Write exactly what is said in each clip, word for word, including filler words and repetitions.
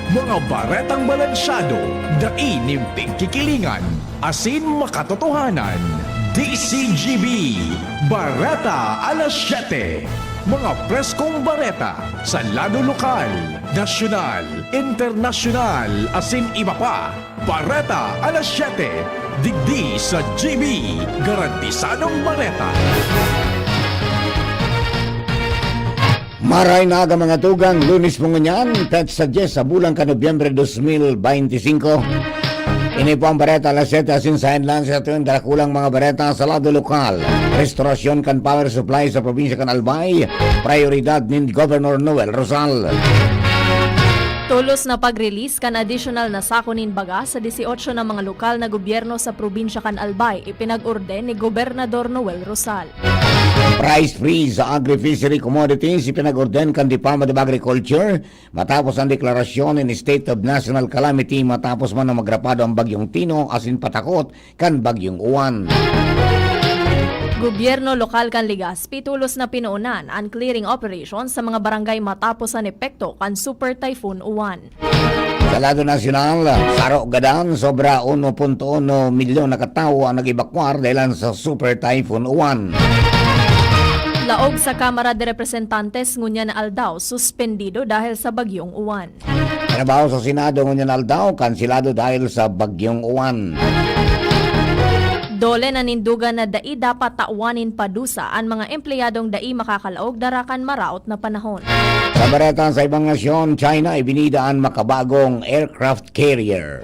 Mga baretang balansyado, dai nin pigkikilingan, asin makatotohanan. D C G B, Bareta Alas Siyete. Mga preskong bareta sa lado lokal, nasyonal, internasyonal, asin iba pa. Bareta Alas Siyete, digdi sa G B, garantisadong bareta. Maray na aga, mga tugang, Lunes po ngunyan, petsa dyes sa bulan kan Nobyembre dos mil beinti singko. Ini po ang Bareta Alas Siyete, asin sa headlines sa aton dakulang mga bareta sa lado lokal. Restorasyon kan power supply sa probinsya kan Albay, prayoridad nin Governor Noel Rosal. Tolos na pag-release kan additional na sako nin baga sa dieciocho na mga lokal na gobyerno sa probinsya kan Albay, ipinag-orden ni Gobernador Noel Rosal. Price freeze sa agri-fishery commodities ipinag-orden kan Department of Agriculture matapos an deklarasyon nin state of national calamity matapos man na magrapado ang Bagyong Tino asin patakot kan Bagyong Uwan. Gobyerno lokal kan Legazpi tolos na pinoonan an clearing operation sa mga barangay matapos an epekto kan Super Typhoon Uwan. Sa lado nasyonal, saro gadan, sobra uno punto uno milyon na katawo ang nag-ebakwar dahilan sa Super Typhoon Uwan. Laog sa Kamara de Representantes ngunyan na aldaw, suspendido dahil sa Bagyong Uwan. Trabaho sa Senado ngunyan na aldaw, kanselado dahil sa Bagyong Uwan. Dole na nindugan na dai dapat tawan nin padusa an mga empleyadong dai makakalaog dara kan maraot na panahon. Sa bareta sa ibang nasyon, China ibinida an makabagong aircraft carrier.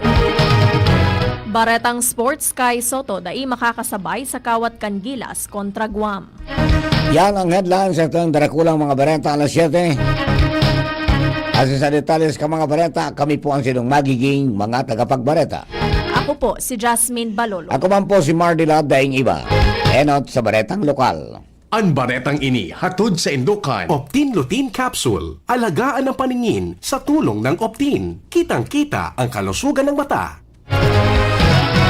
Baretang sports, Kai Sotto dai makakasabay sa kawat kan Gilas kontra Guam. Yan ang headlines sa itong darakulang mga bareta alas siyete. Asin sa detalles ka mga bareta, kami po ang sinong magiging mga tagapagbareta. Ako po si Jasmine Balolo. Ako man po si Mardy Love, daing iba. Enot sa baretang lokal. An baretang ini hatod sa indukan. Optin Lutein Capsule. Alagaan ang paningin sa tulong ng Optin. Kitang-kita ang kalusugan ng mata.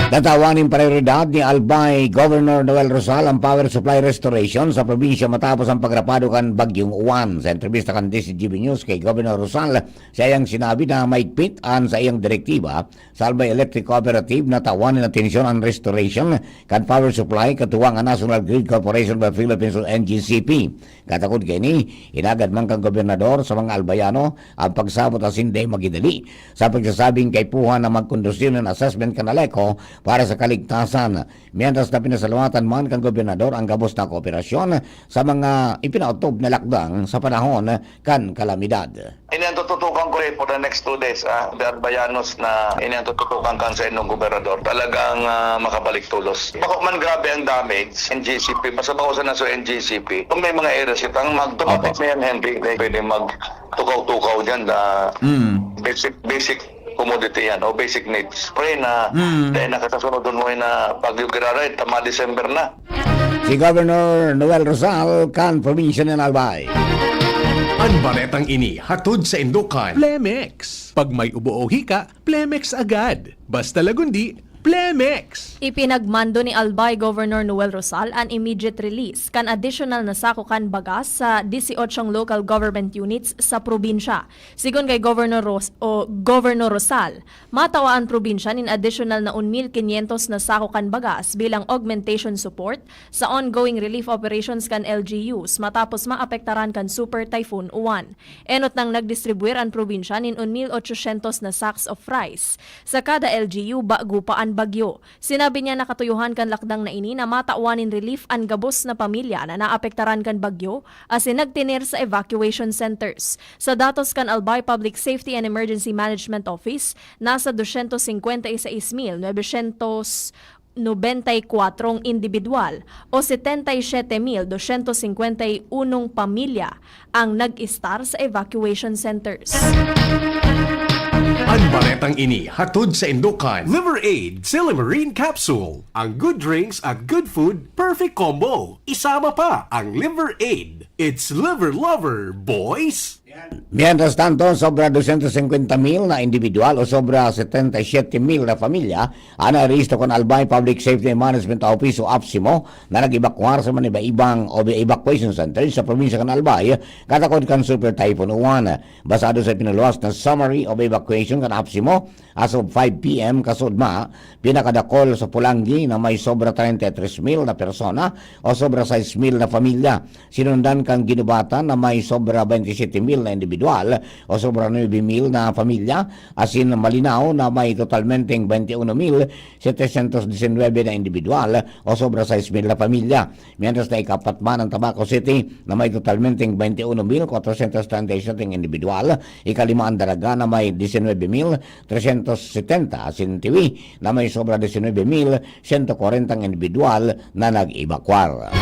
Natawan nin prioridad ni Albay Governor Noel Rosal ang power supply restoration sa probinsya matapos ang pagrapado kan Bagyong Uwan. Sa entrebista kan D C G B News kay Governor Rosal, siya yang sinabi na maigpit an sa iyang direktiba sa Albay Electric Cooperative na tawan nin atensyon ang restoration kan power supply katuwang an National Grid Corporation of the Philippines o N G C P. Katakod kaini, hinagad man kan gobernador sa mga Albayano ang pagsabot asin dai magidali sa pagsasabing kaipuhan na magkondusir nin assessment kan ALECO para sa kaligtasan, mientras na pinasalamatan man kan gobernador ang gabos na kooperasyon sa mga ipinaotob na lakdang sa panahon kan kalamidad. Ini ang tututukan ko rin for the next two days, ah, the Albayanos na ini ang tututukan kan sa inyong gobernador. Talagang, ah, makabalik tulos. Bako man grabe ang damage, N G C P, mas mabawasan na sa N G C P. Kung may mga areas itang mag-, automatic Opo. na yan, Henry. Hindi pwede mag-tukaw-tukaw dyan. Ah, Mm. basic, basic commodity yan o basic needs. Pray na Mm. dahil nakatasunod mo na pag-, tama December na. Si Governor Noel Rosal kan probinsya nin Albay. An baretang ini hatod sa indukan. Plemex. Pag may ubo o hika, Plemex agad. Basta Lagundi, Plemex! Ipinagmando ni Albay Governor Noel Rosal an immediate release kan additional na sako kan bagas sa dieciocho local government units sa probinsya. Sigon kay Governor Ros-, o Governor Rosal, matawa an probinsya nin additional na un mil quinientos na sako kan bagas bilang augmentation support sa ongoing relief operations kan L G Us matapos maapektaran kan Super Typhoon Uwan. Enot nang nagdistribuir an probinsya nin un mil ochocientos na sacks of rice. Sa kada L G U, bago pa an bagyo. Sinabi niya na katuyohan kan lakdang na ini na matawan nin relief an gabos na pamilya na naapektaran kan bagyo, asin nagtener sa evacuation centers. Sa datos kan Albay Public Safety and Emergency Management Office, nasa dosyentos singkwenta y seis mil novecientos nobenta y kuwatrong indibidwal o setenta y siyete mil dosyentos singkwenta y unong pamilya ang nag-estar sa evacuation centers. An baretang ini hatod sa indukan. Liver Aid, Silymarin Capsule. Ang good drinks at good food, perfect combo. Isama pa ang Liver Aid. It's Liver Lover, boys! Mientras tanto, sobra dosyentos singkwenta mil na individual o sobra setenta y siete mil na pamilya an narehisto kan Albay Public Safety Management Office o APSEMO na nag-ebakwar sa mga iba-ibang o evacuation centers sa probinsya kan Albay katakod kan Super Typhoon Uwan. Basado sa pinaluwas na summary of evacuation kan APSEMO, as of five p m kasudma, pinakadakol sa Polangui na may sobra treinta y tres mil na persona o sobra sais mil na pamilya. Sinundan kan Guinobatan na may sobra baynte y siyete mil na individual o sobra nuebe mil na pamilya, asin Malinao na may totalmenteng baynte uno mil setecientos diecinuebe na individual o sobra sais mil na pamilya. Mientras na ikapat man ang Tabaco City na may totalmenteng baynte uno mil kwatrosyentos treinta y siyete individual, ikalima ang Daraga na may diecinuebe mil tresyentos setenta, asin Tiwi na may sobra diecinuebe mil sento kwarenta individual na nag-ebakwar.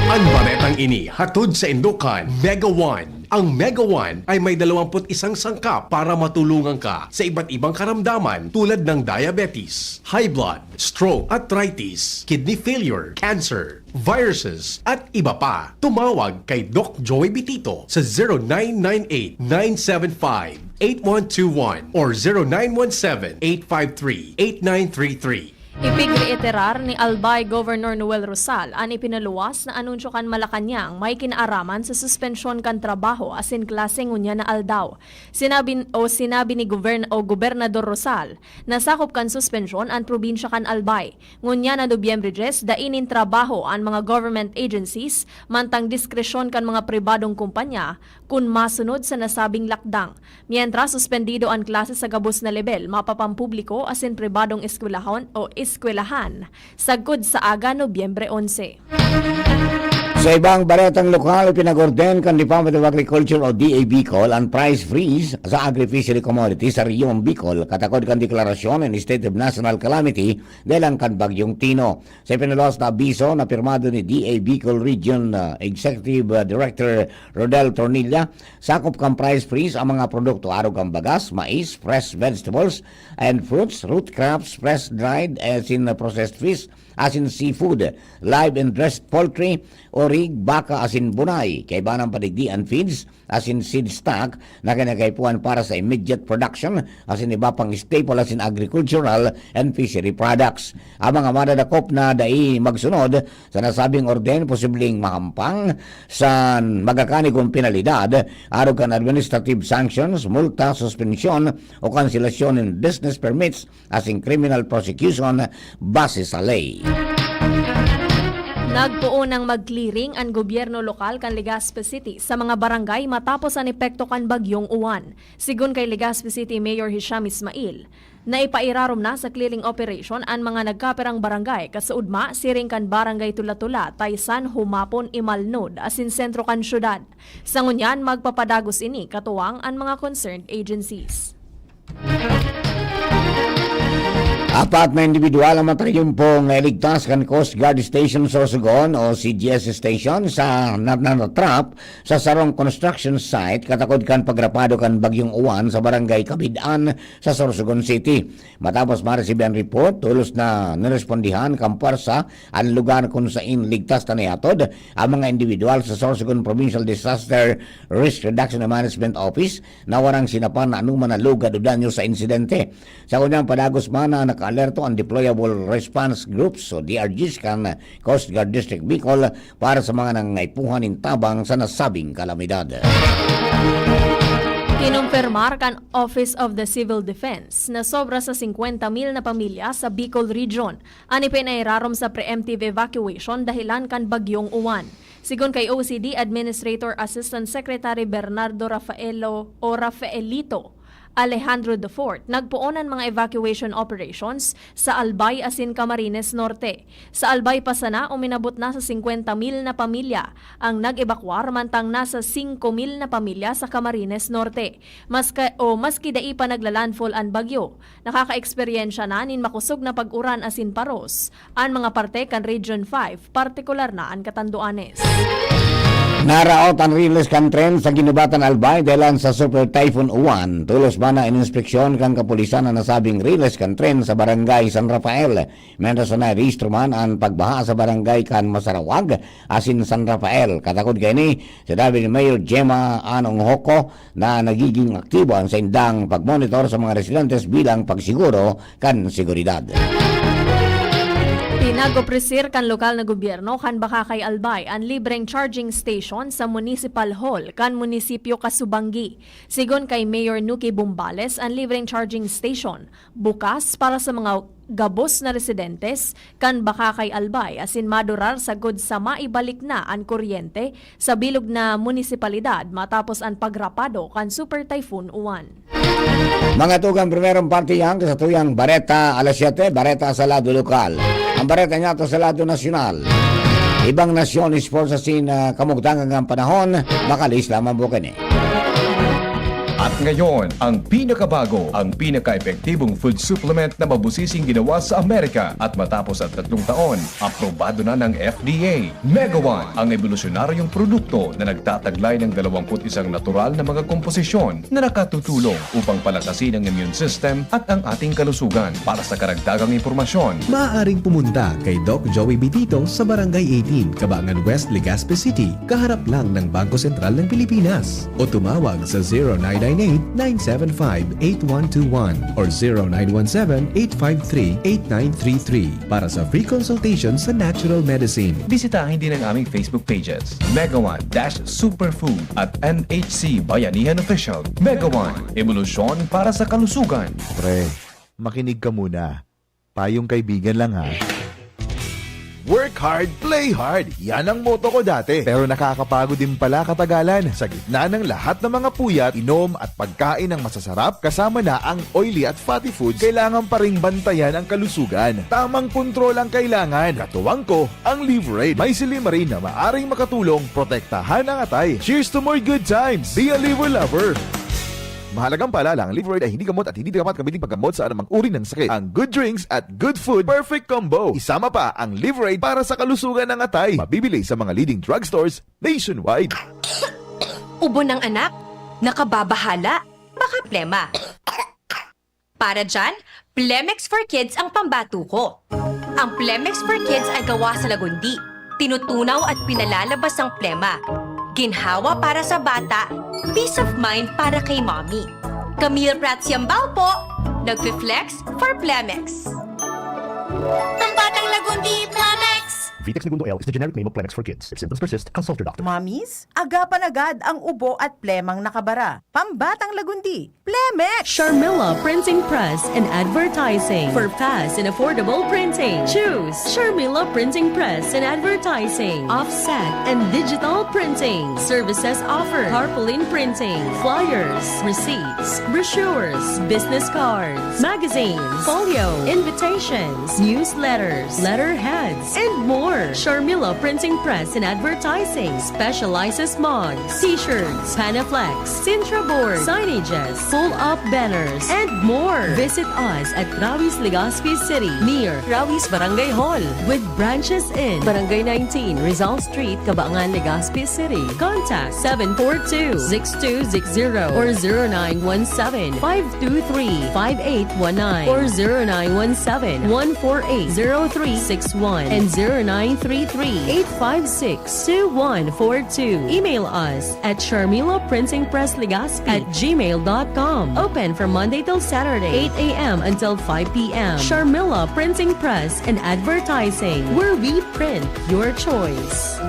Ang baretang ini hatod sa Indokan, Mega One. Ang Mega One ay may dalawampu't isang sangkap para matulungan ka sa iba't ibang karamdaman tulad ng diabetes, high blood, stroke, arthritis, kidney failure, cancer, viruses, at iba pa. Tumawag kay Doc Joy Bitito sa zero nine nine eight nine seven five eight one two one or zero nine one seven eight five three eight nine three three. Ipigreiterar ni Albay Governor Noel Rosal an ipinaluwas na anunsyo kan Malacañang may kinaaraman sa suspensyon kan trabaho asin klase ngunyan na aldaw. Sinabi, o sinabi ni Govern-, o Gobernador Rosal na sakop kan suspensyon an probinsya kan Albay. Ngunyan na Nobyembre dyes, dai nin trabaho an mga government agencies, mantang diskresyon kan mga pribadong kumpanya kun masunod sa nasabing lakdang. Mientras, suspendido an klase sa gabos na lebel, mapapampubliko asin pribadong eskwelahon o eskwelahan, sagkod sa aga, Nobyembre onse. Sa ibang baretang lokal, ipinag-orden kan Department of Agriculture o D A Bicol an price freeze sa agri-fishery commodities sa Rehiyon Bicol, katakod kan deklarasyon nin state of national calamity dahil kan Bagyong Tino. Sa ipinaluwas na abiso na pirmado ni D A Bicol Region, ah, Executive, ah, Director Rodel Tornilla, sakop kan price freeze ang mga produkto arog kan bagas, mais, fresh vegetables and fruits, root crops, fresh dried, asin processed fish, asin seafood, live and dressed poultry, orig, baka asin bunay, kaibanan pa digdi an feeds, asin seed stock na kinakaipuhan para sa immediate production, asin iba pang staple asin agricultural and fishery products. Ang mga madadakop na dai magsunod sa nasabing orden posibleng mahampang sa magakanigon penalidad, arog kan administrative sanctions, multa, suspensyon o kanselasyon nin business permits asin criminal prosecution base sa ley. Nagpoon nang mag-clearing an gobyerno lokal kan Legazpi City sa mga barangay matapos an epekto kan Bagyong Uwan. Sigon kay Legazpi City Mayor Hisham Ismail, naipairarom na sa clearing operation an mga nagkapirang barangay, kasuodma siring kan Barangay Tula-Tula, Taysan, Humapon, Imalnod, asin sentro kan syudad. Sa ngunyan, magpapadagos ini katuwang an mga concerned agencies. Apat na individual ang matayumpong nailigtas kan Coast Guard Station Sorsogon o C G S Station sa na-, na-trap sa sarong construction site katakod kan pagrapado kan Bagyong Uwan sa Barangay Cabidan sa Sorsogon City. Matapos maresibi an report, tolos na nirespondihan kan pwersa an lugar kun sain ligtas na naihatod ang mga individual sa Sorsogon Provincial Disaster Risk Reduction and Management Office na warang sinapan na anoman na lugad o danyo sa insidente. Sa ngunyan padagos man na nakaalerto ang Deployable Response Groups o D R Gs kan Coast Guard District Bicol para sa mga nangangaipuhan nin tabang sa nasabing kalamidad. Kinumpirmar kan Office of the Civil Defense na sobra sa singkwenta mil na pamilya sa Bicol Region an ipinairarom sa preemptive evacuation dahelan kan Bagyong Uwan. Sigon kay O C D Administrator Assistant Secretary Bernardo Rafaelo o Rafaelito Alejandro the fourth, nagpoon an mga evacuation operations sa Albay asin Camarines Norte. Sa Albay pa sana, uminabot na sa singkwenta mil na pamilya ang nag-ebakwar, mantang nasa singko mil na pamilya sa Camarines Norte. Maska-, o maski dai pa nagla-landfall an bagyo, nakakaeksperyensya na nin makosog na pag-uran asin paros an mga parte kan Region five, partikular na an Catanduanes. Naraot an riles kan tren sa Guinobatan, Albay, dahelan sa Super Typhoon Uwan. Tolos man na ininspeksyon kan kapulisan an nasabing riles kan tren sa Barangay San Rafael. Mientras na narehistro man an pagbaha sa barangay kan Masarawag asin San Rafael. Katakod kaini, si David Mayor Gemma Anong Hoko na nagiging aktibo an saindang pagmonitor sa mga residentes bilang pagsiguro kan seguridad. Pinag-opresir kan lokal na gobyerno kan Bacacay, Albay an libreng charging station sa Municipal Hall kan munisipyo Casubangui. Sigon kay Mayor Nuki Bumbales, an libreng charging station bukas para sa mga gabos na residentes kan Bacacay, Albay asin madurar sagkod sa maibalik na an kuryente sa bilog na munisipalidad matapos an pagrapado kan Super Typhoon Uwan. Mga tugang, primerong parte yan sa tuyang Bareta Alas Siyete, Bareta sa lado lokal. Ang Bareta niya to sa lado nasyonal. Ibang nasyon, sports asin, ah, kamugtangan ng panahon, makalis lamang po kini. At ngayon, ang pinakabago, ang pinaka-epektibong food supplement na mabusising ginawa sa Amerika at matapos ang tatlong taon, aprobado na ng F D A. Mega One, ang ebolusyonaryong produkto na nagtataglay ng dalawampu't isang natural na mga komposisyon na nakatutulong upang palakasin ang immune system at ang ating kalusugan. Para sa karagdagang impormasyon, maaaring pumunta kay Doc Joey Bitito sa Barangay eighteen, Cabangan West, Legazpi City, kaharap lang ng Bangko Sentral ng Pilipinas. O tumawag sa zero nine nine eight, nine seven five, eight one two one or zero nine one seven, eight five three, eight nine three three para sa free consultation sa natural medicine. Bisitahin din ang aming Facebook pages, Mega One dash Superfood at N H C Bayanihan Official. Mega One, ebolusyon para sa kalusugan. Pre, makinig ka muna. Payong kaibigan lang, ha. Work hard, play hard. Yan ang motto ko dati. Pero nakakapagod din pala katagalan. Sa gitna ng lahat ng mga puyat, inom at pagkain ng masasarap, kasama na ang oily at fatty foods, kailangan pa ring bantayan ang kalusugan. Tamang kontrol ang kailangan. Katuwang ko, ang Livraid. May silymarin na maaring makatulong protektahan ang atay. Cheers to more good times! Be a Liver Lover! Mahalagang paalala, ang Livraid ay hindi gamot at hindi dapat gamitin paggamot sa anumang uri ng sakit. Ang good drinks at good food, perfect combo. Isama pa ang Livraid para sa kalusugan ng atay. Mabibili sa mga leading drugstores nationwide. Ubo ng anak? Nakababahala? Baka plema. Para dyan, Plemex for Kids ang pambato ko. Ang Plemex for Kids ay gawa sa lagundi. Tinutunaw at pinalalabas ang plema. Ginhawa para sa bata, peace of mind para kay mommy. Camille Prats Yambao po, nagfi-flex for Plemex. Pambatang lagundi, Plemex! Vitex Negundo L is the generic name of Plemex for Kids. If symptoms persist, consult your doctor. Mommies, agapan agad ang ubo at plemang nakabara. Pambatang lagundi, Plemex! Sharmila Printing Press and Advertising. For fast and affordable printing, choose Sharmila Printing Press and Advertising. Offset and digital printing. Services offered: tarpaulin printing, flyers, receipts, brochures, business cards, magazines, folio, invitations, newsletters, letterheads, and more. Sharmila Printing Press and Advertising specializes mugs, t-shirts, Panaflex, Sintra board, signages, pull-up banners, and more. Visit us at Rawis, Legazpi City, near Rawis Barangay Hall, with branches in Barangay nineteen, Rizal Street, Cabangan, Legazpi City. Contact seven four two, six two six zero or zero nine one seven, five two three, five eight one nine or zero nine one seven, one four eight, zero three six one and zero nine three three, eight five six, two one four two. Email us at Sharmila Printing Press Legazpi at gmail dot com. Open from Monday till Saturday, eight a m until five p m. Sharmila Printing Press and Advertising, where we print your choice.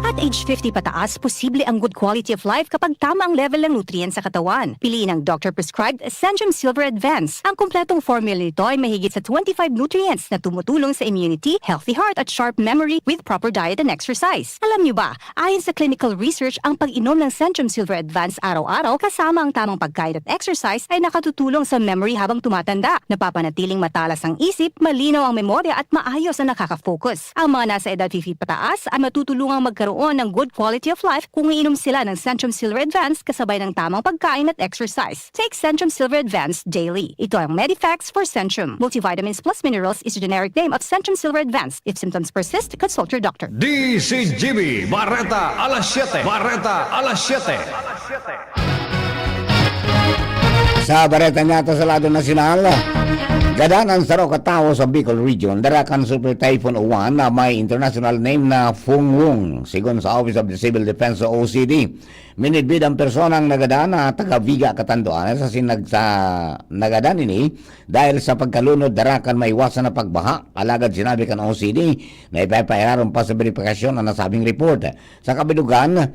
At age fifty pataas, posible ang good quality of life kapag tama ang level ng nutrients sa katawan. Piliin ang doctor-prescribed Centrum Silver Advance. Ang kompletong formula nito ay mahigit sa twenty-five nutrients na tumutulong sa immunity, healthy heart, at sharp memory with proper diet and exercise. Alam niyo ba, ayon sa clinical research, ang pag-inom ng Centrum Silver Advance araw-araw kasama ang tamang pagkain at exercise ay nakatutulong sa memory habang tumatanda. Napapanatiling matalas ang isip, malinaw ang memorya at maayos ang nakaka-focus. Ang mga nasa edad fifty pataas ay matutulungang magkaroon ng good quality of life kung iinom sila ng Centrum Silver Advance kasabay ng tamang pagkain at exercise. Take Centrum Silver Advance daily. Ito ang Medifex for Centrum. Multivitamins plus minerals is a generic name of Centrum Silver Advance. If symptoms persist, consult your doctor. D C G B, Bareta alas siyete. Bareta alas siyete. Sa bareta niya sa lado nasyonal, gadan ang saro ka tawo sa Bicol Region dara kan Super Typhoon Uwan na may international name na Fungwung, sigon sa Office of the Civil Defense o O C D. Minidbid ang personang nagadan na taga Viga, Catanduanes, asin nagsa, nagadan ini dahil sa pagkalunod dara kan maiwasan na pagbaha. Alagad sinabi kan O C D na ipapairaron pa sa beripikasyon ang nasabing report. Sa kabilugan,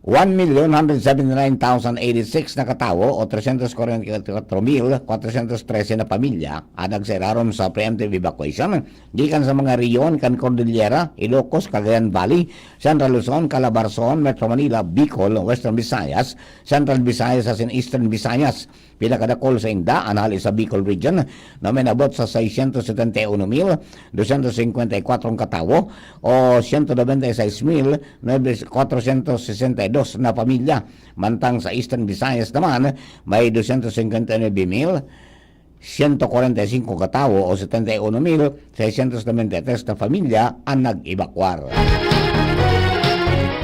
one million one hundred seventy-nine thousand eighty-six na katawo o trescientos kwarenta y cuatro mil cuatrocientos trese na pamilya ang nagsairarom sa preemptive evacuation gikan sa mga rehiyon kan Cordillera, Ilocos, Cagayan Valley, Central Luzon, Calabarzon, Metro Manila, Bicol, Western Visayas, Central Visayas asin Eastern Visayas. Pinakadakul sa inda an hale sa Bicol Region na may naabot sa seiscientos setenta y uno mil doscientos cincuenta y cuatro katawo o ciento noventa y seis mil cuatrocientos sesenta y dos na pamilya. Mantang sa Eastern Visayas naman, may doscientos cincuenta y nueve mil ciento cuarenta y cinco katawo o setenta y uno mil seiscientos noventa y tres na pamilya ang nag-ebakwar.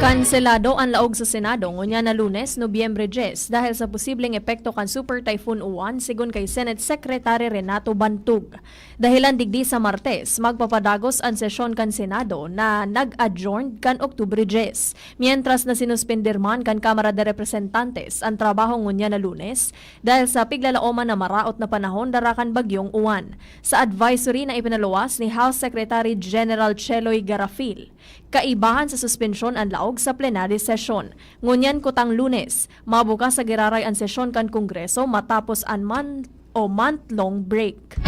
Kanselado an laog sa Senado ngunyan na Lunes, Nobyembre dyes, dahil sa posibleng epekto kan Super Typhoon Uwan, sigon kay Senate Secretary Renato Bantug. Dahelan digdi, sa Martes, magpapadagos an sesyon kan Senado na nag-adjourned kan Oktubre dyes, mientras na sinuspender man kan Kamara de Representantes an trabaho ngunyan na Lunes dahil sa piglalaoman na maraot na panahon dara kan Bagyong Uwan. Sa advisory na ipinaluwas ni House Secretary General Cheloy Garafil, kaibahan sa suspensyon an laog sa plenary session. Ngunyan kutang Lunes, mabukas sa giraray an sesyon kan Kongreso matapos an man o month-long break.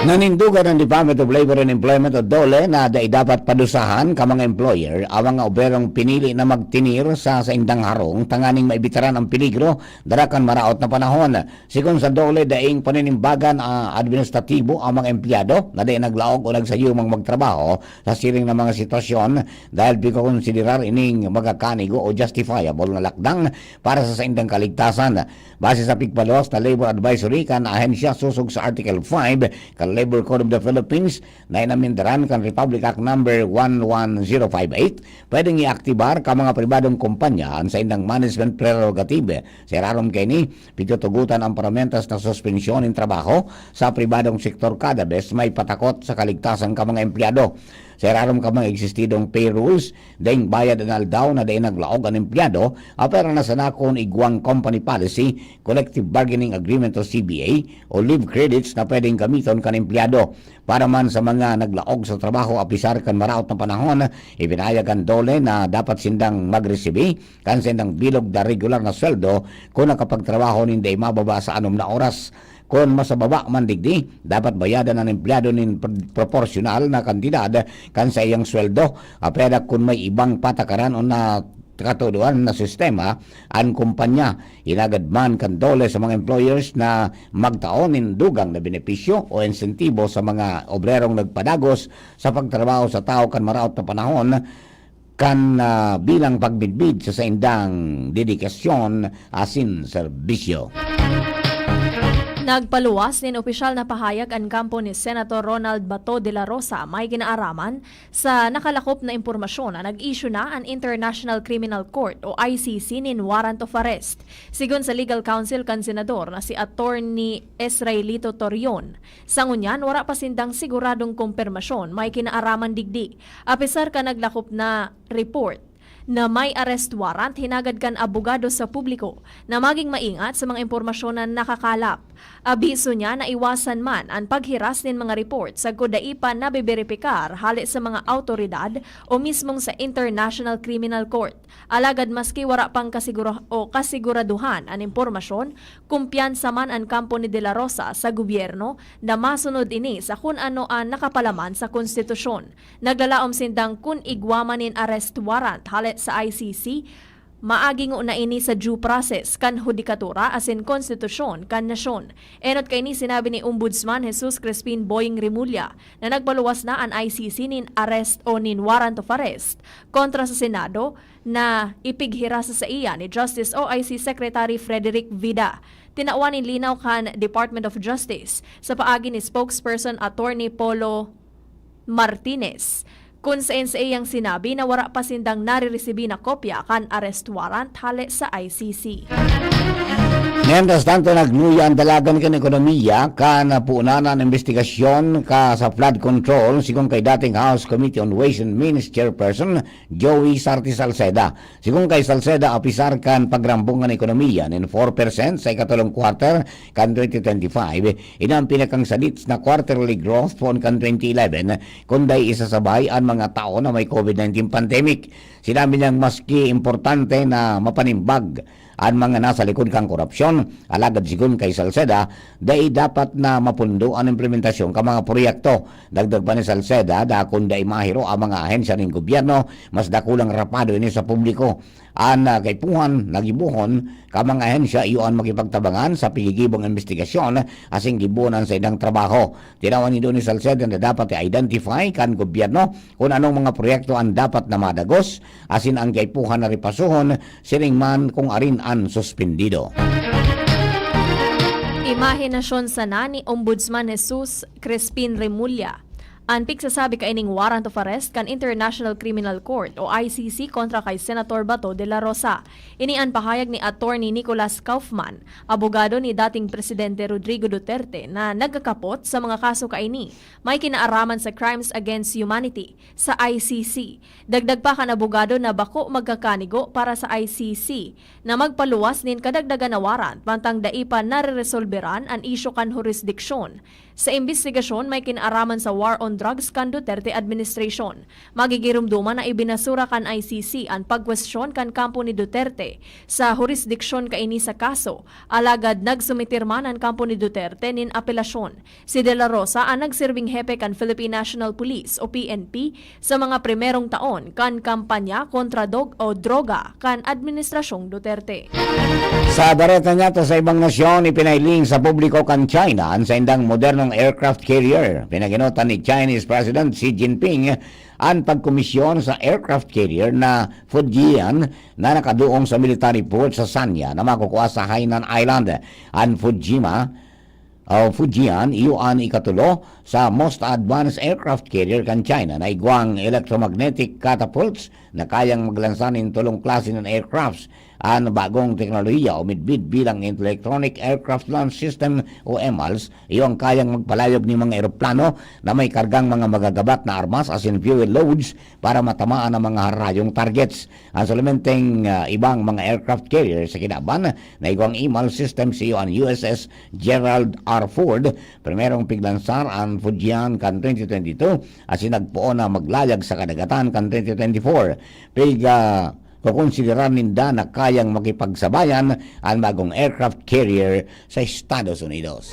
Nanindugan ang Department of Labor and Employment o DOLE na dai dapat padusahan ka mga employer ang mga obrerong pinili na magtinir sa saindang harong tanganing maibitaran ang peligro dara kan maraot na panahon. Sigon sa DOLE, daing paninimbagan a administratibo ang mga empleyado na dai naglaog o nagsayumang magtrabaho sa siring na mga sitwasyon dahil pigkokonsiderar ining magakanigo o justifiable na lakdang para sa saindang kaligtasan. Base sa pigpaluwas na labor advisory kan ahensya sosog sa Article five kan Labor Code of the Philippines na inamendaran kan Republic Act Number one one zero five eight, pwedeng iaktibar ka mga pribadong kumpanya an saindang management prerogative. Sa irarom kaini, pitutugotan ang paramentas na suspensyon nin trabaho sa pribadong sektor kada bes may patakot sa kaligtasan ka mga empleyado. Sa irarom ka mga existidong pay rules, daing bayad an aldaw na dai naglaog an empleyado, apera na sana kun igwang company policy, collective bargaining agreement o C B A, o leave credits na pwedeng gamiton kan empleyado. Para man sa mga naglaog sa trabaho apisar kan maraot na panahon, ipinahayag kan DOLE na dapat sindang magresibi kan sindang bilog na regular na sweldo kun nakapagtrabaho nin dai mababa sa anom na oras. Kun mas mababa man digdi, dapat bayadan an empleyado nin pr- proporsyonal na kantidad kan saiyang sweldo. Apera kun may ibang patakaran o na katudoan na sistema an kumpanya. Inagad man kan DOLE sa mga employers na magtao nin dugang na benepisyo o insentibo sa mga obrerong nagpadagos sa pagtrabaho sa tawo kan maraot na panahon kan, ah, bilang pagmidbid sa saindang dedikasyon asin serbisyo. Nagpaluwas nin opisyal na pahayag an kampo ni Senator Ronald Bato de la Rosa may kinaaraman sa nakalakop na impormasyon na nag-issue na an International Criminal Court o I C C nin warrant of arrest. Sigon sa legal counsel kan senador na si Attorney Israelito Torion, sa ngunyan wara pa sindang siguradong kompermasyon may kinaaraman digdi, apisar kan naglakop na report na may arrest warrant hinagad kan abogado sa publiko na maging maingat sa mga impormasyon na nakakalap. Abiso niya na iwasan man an paghiras nin mga report sagkod dai pa nabeberipikar hale sa mga awtoridad o mismong sa International Criminal Court. Alagad maski wara pang kasiguro o kasiguraduhan an impormasyon, kumpiyansa man an kampo ni De La Rosa sa gobyerno na masunod ini sa kun ano an nakapalaman sa konstitusyon. Naglalaom sindang kun igwa man nin arrest warrant hale sa I C C, Maagingo na ini sa due process kan hudikatura asin konstitusyon kan nasyon. Enot kaini sinabi ni Ombudsman Jesus Crispin Boying Remulla na nagpaluwas na an I C C nin arrest o nin warrant of arrest kontra sa Senado na ipighiras sa saiya ni Justice O I C Secretary Frederick Vida. Tinawan nin linaw kan Department of Justice sa paagi ni spokesperson Attorney Polo Martinez, kun saen saiyang sinabi na wara pa sindang nariresibi na kopya kan arrest warrant hale sa I C C. Mientras tanto, nagluya an dalagan kan ekonomiya kan puunanan imbestigasyon ka sa flood control, sigon kay dating House Committee on Ways and Means Chairperson Joey Sarte Salceda. Sigon kay Salceda, apisar kan pagrambong kan ekonomiya nin four percent sa ikatolong quarter kan twenty twenty-five, ini an pinakangsadit na quarterly growth poon kan twenty eleven, kun dai isasabay an mga taon na may COVID nineteen pandemic. Sinabi niyang maski importante na mapanimbag an mga nasa likod kan korupsyon, alagad sigon kay Salceda, dai dapat na mapundo an implementasyon kan mga proyekto. Dagdag pa ni Salceda, dakon dai mahiro ang mga ahensya nin gobyerno, mas dakulang rapado ini sa publiko. An ah, kaipuhan na gibohon kan mga ahensya iyo an makipagtabangan sa pigigibong imbestigasyon asin gibohon an saindang trabaho. Tinawan nindo ni Salceda na dapat i-identify kan gobyerno kun anong mga proyekto an dapat na madagos asin ang kaipuhan na repasohon siring man kung arin an suspendido. Imahinasyon sana ni Ombudsman Jesus Crispin Remulla. An pigsasabi kaining warrant of arrest kan International Criminal Court o I C C kontra kay Senator Bato de la Rosa. Ini an pahayag ni Attorney Nicolas Kaufman, abogado ni dating Presidente Rodrigo Duterte na nagkakapot sa mga kaso kaini may kinaaraman sa Crimes Against Humanity sa I C C. Dagdag pa kan abogado na bako magkakanigo para sa I C C na magpaluwas nin kadagdagan na warrant mantang dai pa nareresolberan an isyu kan hurisdiksyon. Sa imbestigasyon may kinaaraman sa war on drugs kan Duterte administration. Magigiromdoman na ibinasura kan I C C an pagkwestiyon kan kampo ni Duterte sa hurisdiksyon kaini sa kaso, alagad nagsumitir man an kampo ni Duterte nin apelasyon. Si De La Rosa an nagsirbing hepe kan Philippine National Police o P N P sa mga primerong taon kan kampanya kontra dog o droga kan Administrasyong Duterte. Sa bareta niya ta sa ibang nasyon, ipinailing sa publiko kan China an saindang modernong aircraft carrier. Pinaginotan ni Chinese President Xi Jinping an pagkomisyon sa aircraft carrier na Fujian na nakaduong sa military port sa Sanya na makukua sa Hainan Island. An Fujima o Fujian, iyo an ikatulo sa most advanced aircraft carrier kan China na igwang electromagnetic catapults na kayang maglansa nin tolong klase nin aircrafts. An bagong teknolohiya o midbid bilang Electronic Aircraft Launch System o EMALS, iyo ang kayang magpalayog nin mga eroplano na may kargang mga magagabat na armas asin fuel loads para matamaan ang mga harayong targets. An solomenteng ah, ibang mga aircraft carrier sa kinaban na igwang EMALS system, iyo an U S S Gerald R. Ford, primerong piglansar an Fujian kan twenty twenty-two asin nagpoon na maglayag sa kadagatan kan twenty twenty-four. Pig ah, kokonsiderar ninda na kayang makipagsabayan an bagong aircraft carrier sa Estados Unidos.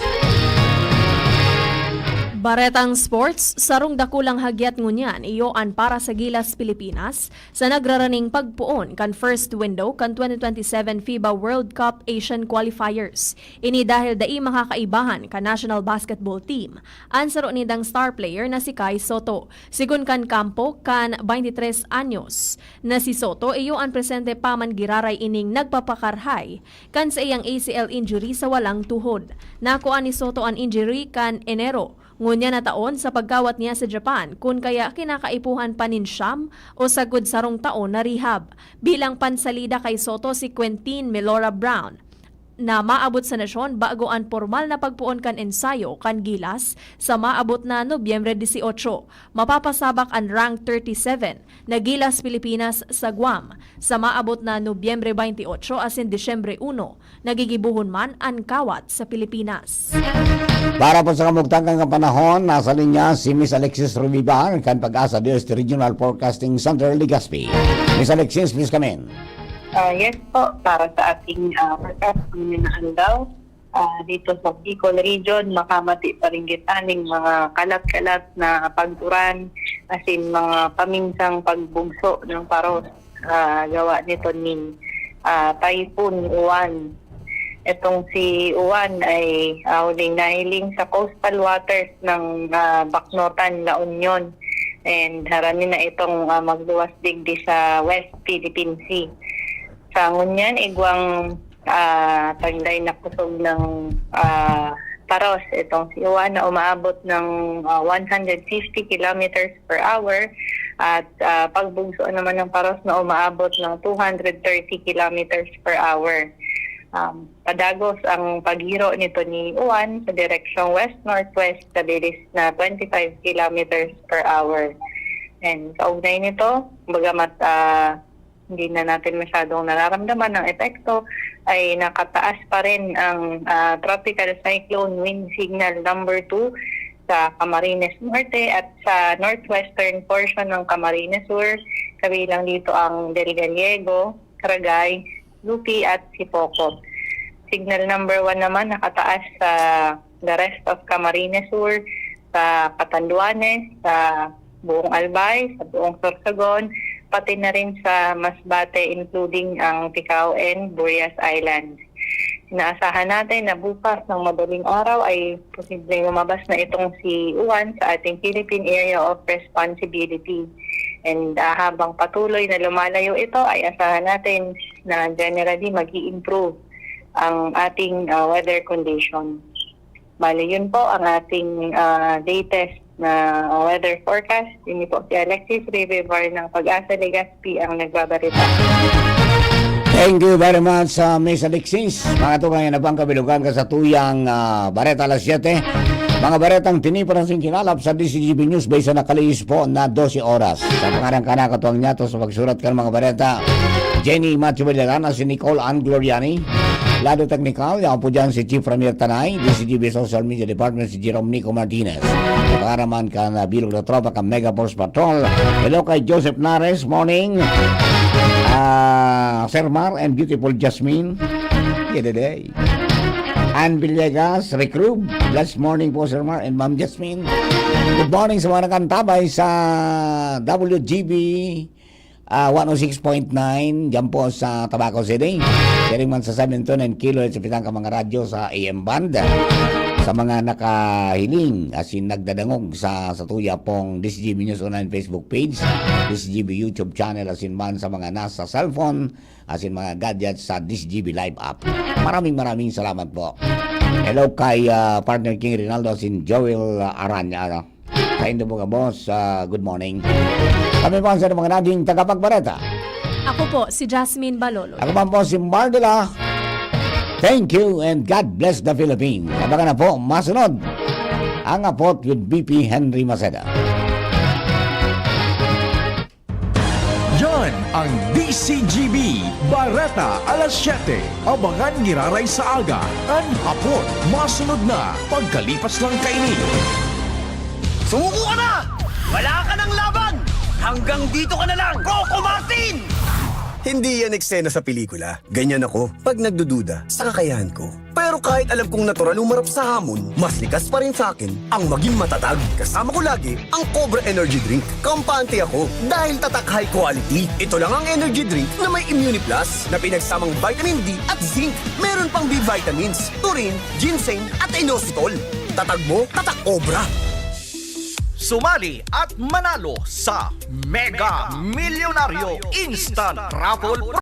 Baretang sports, sarong dakulang hagyat ngunyan iyo an para sa Gilas Pilipinas sa nagraraning pagpoon kan first window kan twenty twenty-seven FIBA World Cup Asian Qualifiers. Ini dahil dai makakaibahan kan national basketball team an saro nindang star player na si Kai Soto. Sigon kan kampo kan twenty-three anyos na si Soto, iyo an presente pa man giraray ining nagpapakarhay kan saiyang A C L injury sa walang tuhod. Nakua ni Soto an injury kan Enero ngunyan na taon sa pagkawat niya sa Japan, kun kaya kinakaipuhan pa nin siyam o sagkod sarong taon na rehab. Bilang pansalida kay Soto si Quentin Milora Brown, na maabot sa nasyon bago an pormal na pagpoon kan ensayo kan Gilas sa maabot na Nobyembre dieciocho. Mapapasabak an rank thirty-seven na Gilas Pilipinas sa Guam sa maabot na Nobyembre twenty-eight asin Disyembre uno, nagigibohon man an kawat sa Pilipinas. Para po sa kamugtakan nga panahon, nasa linya si Miss Alexis Rubibar kan Pag-asa Dios Regional Forecasting Center, Legazpi. Miss Alexis, please come in. Ah, yes po, para sa ating ah, forecast ng mga aldaw, ah, dito sa Bicol Region, makamati pa rin kita ning mga kalat-kalat na pag-uran, as in mga paminsang pagbugso ng paros. Ah, gawa nito ning ah, Typhoon Uwan. Itong si Uwan ay, ah, huling nahiling sa coastal waters ng, ah, Baknotan, La Union. And harani na itong, ah, magluwas digdi sa West Philippine Sea. Sa ngunyan, igwang, ah, taglay na kusog ng, ah, paros itong si Uwan na umaabot ng, ah, one hundred fifty kilometers per hour at, ah, pagbugso naman ng paros na umaabot ng two hundred thirty kilometers per hour. Um, padagos ang paghiro nito ni Uwan sa direksyong west-northwest sa bilis na twenty-five kilometers per hour. And kaugnay nito, bagamat, ah, hindi na natin masyadong nararamdaman ang epekto, ay nakataas pa rin ang, ah, Tropical Cyclone Wind Signal number two sa Camarines Norte at sa northwestern portion ng Camarines Sur, kabilang dito ang Del Gallego, Caraga, Lupi at Sipoco. Signal number one naman nakataas sa the rest of Camarines Sur, sa Catanduanes, sa buong Albay, sa buong Sorsogon, pati na rin sa Masbate, including ang Ticao and Burias Islands. Inaasahan natin na bukas ng madaling araw ay posibleng lumabas na itong si Uwan sa ating Philippine Area of Responsibility. And, ah, habang patuloy na lumalayo ito, ay asahan natin na generally mag improve ang ating, ah, weather condition. Bali, yun po ang ating, ah, latest na weather forecast. Ini po si Alexis Rivebar ng Pag-asa Legazpi ang nagbabarita. Thank you very much, uh, Miss Alexis. Mga tugang, yan na pang kabilugan ka sa tuyang ah, bareta alas siyete. Mga baretang tinipan na singkinalap sa D C G B News Base na kalihis po na dose oras. Sa pangaran ka na katuwang niya to sa pagsurat kan mga bareta, Jenny Macho Valderrama, si Nicole Ann Gloriani. Lado teknikal, yaon po dyan si Chief Ramir Tanay, D C G B Social Media Department, si Jerome Nico Martinez. Sa pangaraman ka na bilog na tropa ka Mega Force Patrol. Hello kay Joseph Nares, morning. Ah, Sir Mar and beautiful Jasmine. Good day. Ann Villegas, Recruit. Blessed morning po, Sir Mar and Ma'am Jasmine. Good morning sa mga nakantabay sa W G B ah, one oh six point nine, dyan po sa Tabaco City. Siring man sa seven two nine kilohertz sa pitang ka mga radyo sa A M band. Sa mga nakahiling, asin nagdadangog sa, sa tuya pong D C G B News Online Facebook page, D C G B YouTube channel, asin man sa mga nasa cellphone, asin mga gadgets sa D C G B Live app. Maraming maraming salamat po. Hello kay ah, partner King Rinaldo, asin Joel ah, Aranya. Ano? Saindo po ka, boss. Ah, good morning. Kami po ang sa mga naging tagapagbareta. Ako po, si Jasmine Balolo. Ako man po si Mardela. Thank you and God bless the Philippines. Abangan na po, masunod ang Apot with B P Henry Maceda. Yan ang D C G B Bareta alas siyete. Abangan giraray sa aga, an hapon, masunod na pagkalipas lang kaini. Sumuko ka na! Wala ka ng laban! Hanggang dito ka na lang, Coco Martin! Hindi yan eksena sa pelikula. Ganyan ako pag nagdududa sa kakayahan ko. Pero kahit alam kong natural humarap sa hamon, mas likas pa rin sa akin ang maging matatag. Kasama ko lagi ang Cobra Energy Drink. Kampante ako dahil tatak high quality. Ito lang ang energy drink na may Immuniplus na pinagsamang vitamin D at zinc. Meron pang B vitamins, taurine, ginseng at inositol. Tatag mo, tatak Cobra! Sumali at manalo sa Mega Milyonaryo Instant Raffle